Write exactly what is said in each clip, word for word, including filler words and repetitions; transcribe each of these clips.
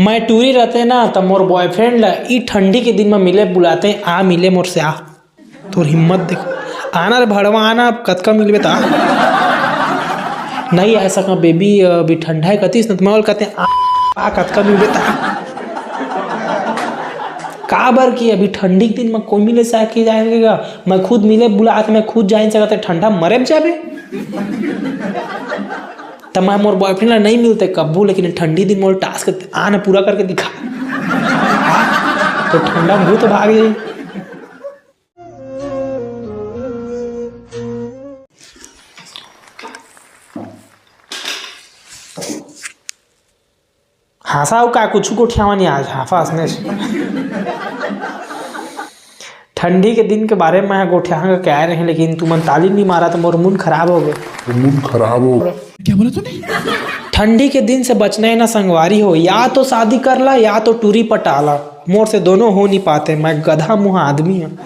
मैं टूरी रहते ना, त मोर बॉयफ्रेंड ला ई ठंडी के दिन म मिले बुलाते, "आ मिले मोर से, आ।" तोर हिम्मत देख, आना रे भड़वा, आना, अब कतका मिलबे त आ। "नहीं आ सका बेबी, अभी ठंडा है," कतिस न, त मैं ओला कहते, "आ, आ, कतका मिलबे त आ।" काबर कि अभी ठंडी के दिन म कोई मिले से आके जाएगा? मैं खुद मिले बुलाते, मैं खुद जा नहीं सकते, ठंडा मरे जाबे। त मैं मोर बॉयफ्रेंड ला नहीं मिलते कब्बू, लेकिन ठंडी दिन मोर टास्क आना पूरा करके दिखा। तो ठंडा भूत भाग जाई। हाँसा अउ का कुछु गोठियावा नहीं आज, हाँफा हंसने से। ठंडी के दिन के बारे में मैं गोठियाहा के आए रहे, लेकिन तुमन ताली नहीं मारा तो मोर मूड खराब हो गए। मूड खराब हो गए। क्या बोला तूने? ठंडी के दिन से बचना है ना संगवारी हो, या तो शादी कर ला या तो टूरी पटा ला। मोर से दोनों हो नहीं पाते, मैं गधा मुँह आदमी हूँ।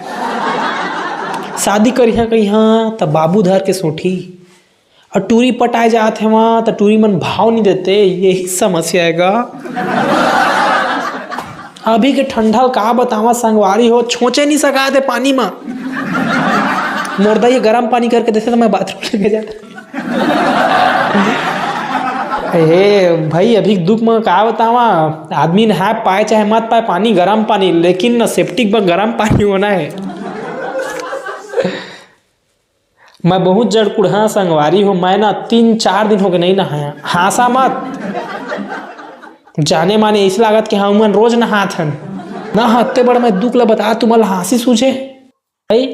शादी करिहा कहिहा त बाबू धर के सोठी, और टूरी पटाए जात हे वहाँ, त टूरी मन भाव नहीं देते, यही समस्या है गा। अभी के ठंडा ल का बतावा संगवारी हो, छोचे नहीं सकाते पानी म। मोर दाई गरम पानी करके देते त मैं बाथरूम लेके जाता। हे भाई, अभी के दुख म का बतावा, आदमी नहाए पाए चाहे मत पाए पानी, गरम पानी, लेकिन न सेप्टिक बर गरम पानी होना है। मैं बहुत जड़कुड़हा संगवारी हो, मैं ना तीन चार दिन हो गए नहीं नहाया। हाँसा मत, जाने माने ऐसे लागत कि हमन रोज नहात हन। ना हत्ते बड़ मैं दुख ला बता, तुमन ला हाँसी सूझे? भाई,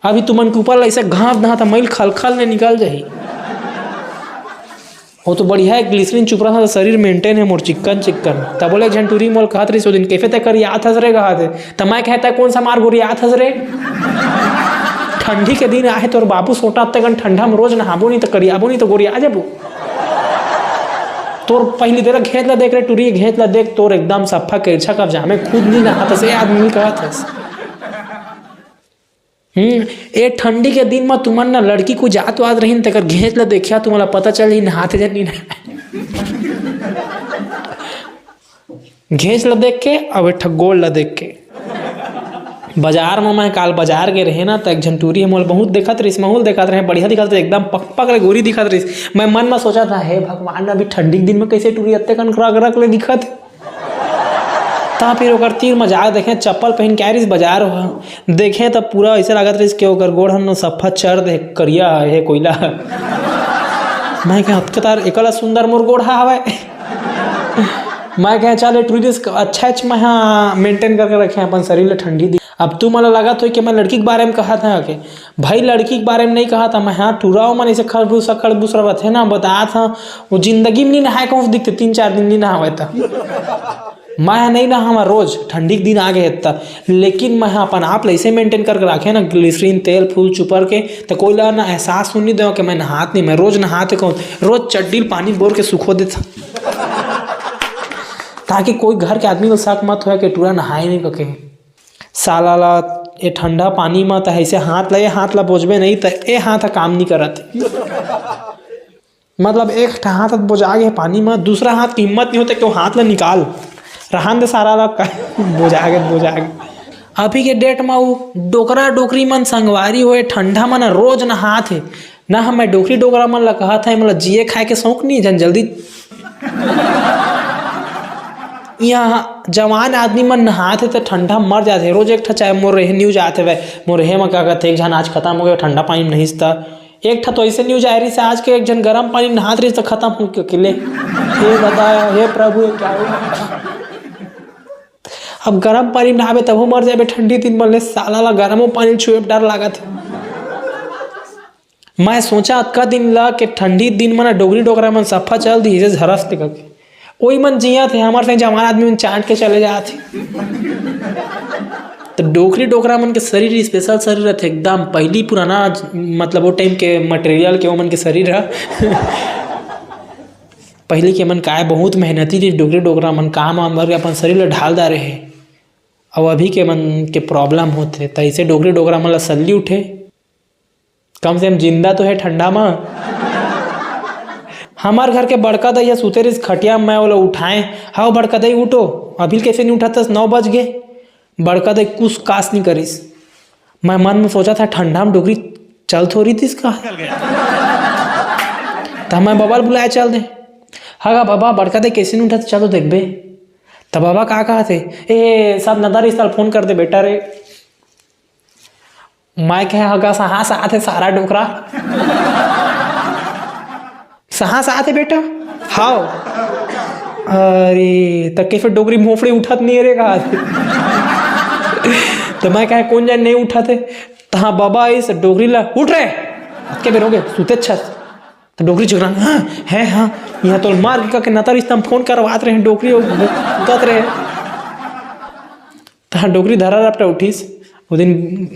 अभी तुमन के ऊपर ला ऐसे घास दहा था, मैल खलखल ने निकल जाही। वो तो बढ़िया है, ग्लिसरीन चुपरा था, शरीर मेंटेन है मोर, चिक्कन चिक्कन। तब बोले एक झन टूरी मोल कहत रहिस, "ओ दिन कैफे तय करियात हस रे?" कहत हे। त मैं कहता, "कौन सा मार गोरियात हस रे? ठंडी के दिन आहे, तोर बाबू सोटा, अत्ते कन ठंडा में रोज नहाबो नहीं त करियाबो नहीं त गोरिया जाबो।" तोर पहली देर घेत ला देख रे टूरी, घेत ला देख, तोर एकदम सफा केरछा कब जामे, खुद नहीं नहात हस, ए आदमी कहत हस। हम्म, ए ठंडी के दिन म तुमन न लड़की को जात वात रहिन, तेकर घेंच ल देखिया, तुमन ल पता चल ही नहाथे झन नहीं नहाए। घेंच ल देख के, अब एक ठक गोड़ ल देख के। बाजार म मैं काल बाजार गे रहे ना, त एक झन टूरी ह मोला बहुत देखत रहिस, महूल देखत रहे, बढ़िया दिखत रहे, एकदम पक पक ले गोरी दिखत रहिस। मैं मन म सोचा था, "हे भगवान, अभी ठंडी के दिन म कैसे टूरी अत्ते कन रग रग ले दिखत हे?" त फिर ओकर तीर म जाके देखे, चप्पल पहन के आए रहिस बाजार ह। देखे त पूरा ऐसे लागत रहिस कि ओकर गोड़ ह न सफा चर दे, करिया हे कोयला। मैं कहे, "अतके तार एकला सुंदर मोर गोड़ ह हवय।" मैं कहे, "चल, ए टूरी ल अच्छा, अच्छा मैं हा मेंटेन करके रखे अपन शरीर ल ठंडी दी।" अब तू मोला लागत होई कि मैं लड़की के बारे में कहत हंव के, भाई, लड़की के बारे में नहीं कहत हंव मैं, हाँ, टूरा मन ऐसे खड़बूसा खड़बूसा रथे ना, बतात हंव, वो जिंदगी में नहीं नहाए कहूँ दिखते, तीन चार दिन नहीं नहावे त। मैं ह नहीं नहावा रोज, ठंडी के दिन आ गए त, लेकिन मैं ह अपन आप ल ऐसे मेंटेन करके राखे ना, ग्लिसरीन, तेल फूल चुपर के, त कोई ला ना एहसास होने देव कि मैं नहात नहीं, मैं रोज नहात कहूँ, रोज चड्डी ल पानी बोर के सुखो देता, ताकि कोई घर के आदमी ल शक मत होए कि टूरा नहाए नहीं कके। साला ला ए ठंडा पानी म त ऐसे हाथ ला, ए हाथ ला बोझबे नहीं त ए हाथ ह काम नहीं करत। मतलब एक ठा हाथ बोझा गे पानी म, दूसरा हाथ के हिम्मत नहीं होता कि वो हाथ ला निकाल, रहन दे सारा ला। बोझा गे, बोझा गे। अभी के डेट म वो डोकरा डोकरी मन संगवारी होए ठंडा म न रोज नहात हे। ना हम मैं डोकरी डोकरा मन ला कहत हे, मतलब जिए खाए के शौक नहीं, जन जल्दी यहाँ जवान आदमी मन नहात हे त ठंडा मर जात हे। रोज एक ठा चाहे मोर रेहे न्यूज आत हे, मोर रेहे म का कहते एक झन आज खत्म हो गया ठंडा पानी में नहिस त। एक ठा तो ऐसे न्यूज आए रहिस आज के, एक झन गरम पानी में नहात रहिस त खत्म हो गया। अकेले हे बताया, हे प्रभु, ये क्या हुआ? अब गरम पानी नहाबे तभो मर जाबे ठंडी दिन म ले, साला ला गरमो पानी छुए में डर लागत हे। मैं सोचा अतका दिन ला के ठंडी दिन म ना डोकरी डोकरा मन सफा चल दी, जैसे झरस निकल के। ओई मन जियत हे, हमर से जवान आदमी मन चाट के चले जात हे। तो डोकरी डोकरा मन के शरीर स्पेशल शरीर रहते, एकदम पहली पुराना, मतलब वो टाइम के मटेरियल के ओमन के शरीर ह। पहली के मन काय बहुत मेहनती रही डोकरी डोकरा मन, काम वाम करके अपन शरीर ला ढाल डारे हे। अब अभी के मन के प्रॉब्लम होते, त ऐसे डोकरी डोकरा मन ला सल्ली उठे। कम से कम जिंदा तो है ठंडा म। हमार घर के बड़का दई ह सुते रिस खटिया म, मैं ओला उठाए, "हव बड़का दई, उठो, अभी कइसे नइ उठत हस? नौ बज गे।" बड़का दई कुस कास नइ करिस। मैं मन म सोचत हंव, "ठंडा म डोकरी चल थोरी दिस का?" त मैं बबा ल बुलाए चल देंव। "हगा बबा, बड़का दई कइसे नइ उठत, चल तो देखबे।" त बबा का कहत हे, "ए, सब नदारिस, त फोन कर दे बेटा रे।" मैं कहे, "हगा, सहा सहा थे सारा डोकरा।" "सहा सहा थे बेटा?" "हाव।" "अरे, त के फेर डोकरी म फोफड़ी उठत नइ हे रे का?" त मैं कहे, "कोन जाने नइ उठत हे।" तहाँ बबा आइस, डोकरी ला, "उठ रे, अतके बेर होगे, सुते छस।" त डोकरी चिल्लात, "हाँ, हे, हाँ, इहाँ तोल मार के कहिके नदारिस, त फोन करवात रहेंव, डोकरी हो, सुतत रहे।" तहाँ डोकरी धरा रपटा उठिस। ओ दिन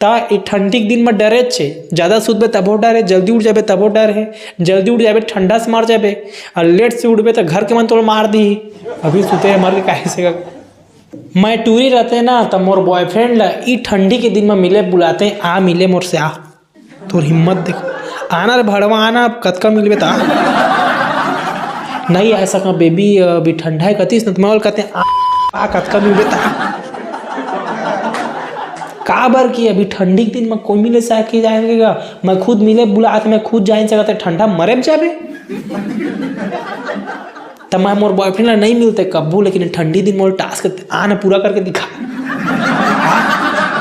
त ए ठंडी के दिन म डरेच हे, जादा सुतबे तभो डर हे, जल्दी उठ जाबे तभो डर हे, जल्दी उठ जाबे ठंडा से मर जाबे, अउ लेट से उठबे त घर के मन तोला मार दिही। अभी सुते हे मर के काहे से का। मैं टूरी रहते ना त मोर बॉयफ्रेंड ला ई ठंडी के दिन म मिले बुलाते, "आ मिले मोर से आ।" तोर हिम्मत देख। "आना रे भड़वा, आना, अब कतका मिलबे त आ।" "नइ आ सकंव बेबी, अभी ठंडा हे," कतिस न, त मैं ओला कहते, "आ, आ, कतका मिलबे त आ।" काबर कि अभी ठंडी के दिन म कोई मिले साथ के जाएगा, मैं खुद मिले बुलात, मैं खुद जा नइ सकत, ठंडा मरे जाबे। त मैं मोर बॉयफ्रेंड ला नइ मिलते कब्बू, लेकिन ठंडी दिन मोर टास्क आना पूरा करके दिखा।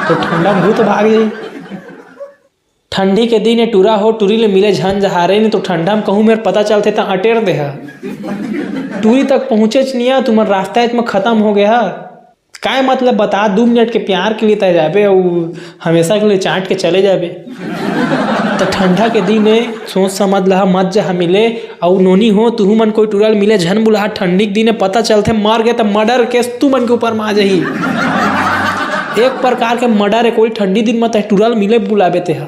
तो ठंडा मुंह तो भाग जाई। ठंडी के दिन ए टूरा हो, टूरी ले मिले झन जहारे, नहीं तो ठंडा में कहूँ मेर पता चलथे त अटेर देहा। टूरी तक पहुँचेच निया, तुमन रास्ता एच में खत्म हो गया। काय मतलब बता, दू मिनट के प्यार के लिए तय जाबे अउ हमेशा के लिए चाट के चले जाबे। त ठंडा के दिन ए, सोच समझ लहा, मत जहा मिले। अउ नोनी हो, तुहू मन कोई टूरा ल मिले झन बुलाहा, ठंडी के दिन ए पता चलथे मर गे त मर्डर केस तू मन के ऊपर म आ जाही। एक प्रकार के मर्डर ए, कोई ठंडी दिन म तय टूरा ल मिले बुलाबे तेहा।